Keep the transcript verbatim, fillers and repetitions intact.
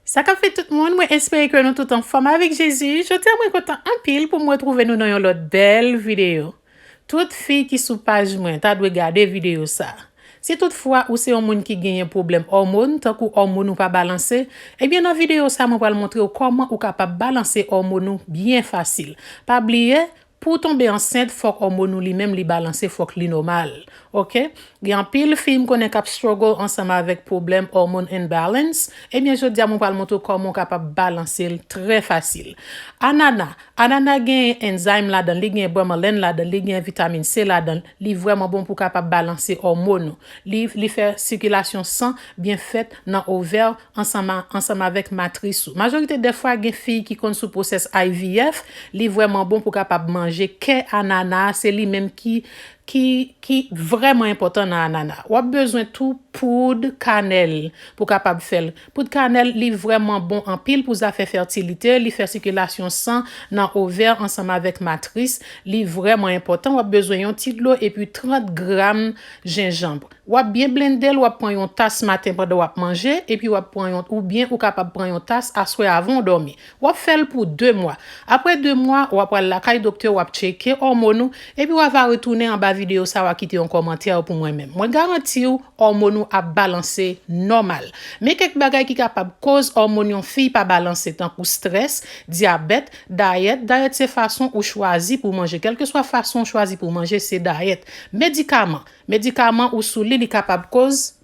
Sa k ap fèt tout moun, mwen espere ke nou tout anfòm avèk Jezi. Jodi a mwen kontan anpil pou m retwouve nou nan yon lòt bèl videyo. Tout fi ki sou paj mwen ta dwe gade videyo sa. Si toutfwa ou se yon moun ki genyen pwoblèm òmòn, tankou òmòn ou pa balanse, ebyen nan videyo sa mwen pral montre w kòman ou kapab balanse òmòn ou byen fasil. Pa bliye, pou w tonbe ansent, fòk òmòn ou li menm li balanse, fòk li nòmal. Oke? Gen anpil fi m konnen k ap struggle ansanm avèk pwoblèm hormone imbalance. Ebyen, jodi a mwen pral montre w kòman w kapab balanse l trè fasil. Anana. Anana gen enzyme ladan l, li gen bromelain ladan l, li gen vitamin C ladan l. Li vrèman bon pou w kapab balanse òmòn ou. Li, li fè sikilasyon san byen fèt nan ovè ansanm a, ansanm avèk matris ou. Majorite dè fwa, gen fi ki konn sou pwosès I V F, li vrèman bon pou w kapab manje kè anana, se li menm ki, ki, ki vrèman enpòtan nan anana. W ap bezwen tou poud kanèl pou w kapab fè l. Poud kanèl, li vrèman bon anpil pou zafè fètilite, li fè sikilasyon san nan ovè ansanm avèk matris, li vrèman enpòtan. W ap bezwen yon ti dlo epi trant gram jenjanm. W ap byen blende l, w ap pran yon tas maten pandan w ap manje, epi w ap pran yon, oubyen ou kapab pran yon tas aswè avan w dòmi. W ap fè l pou de mwa. Apre de mwa, w ap al lakay doktè, w ap tcheke òmòn ou, epi w ava retounen anba videyo sa, w a kite yon kòmantè pou mwen menm. Mwen garanti w, òmòn ou ap balanse nòmal. Men kèk bagay ki kapab koz òmòn yon fi pa balanse, tankou strès, dyabèt, dayèt. Dayèt se fason ou chwazi pou manje. Kèlkeswa fason ou chwazi pou manje, se dayèt. Medikaman. Medikaman ou sou li, li kapab koz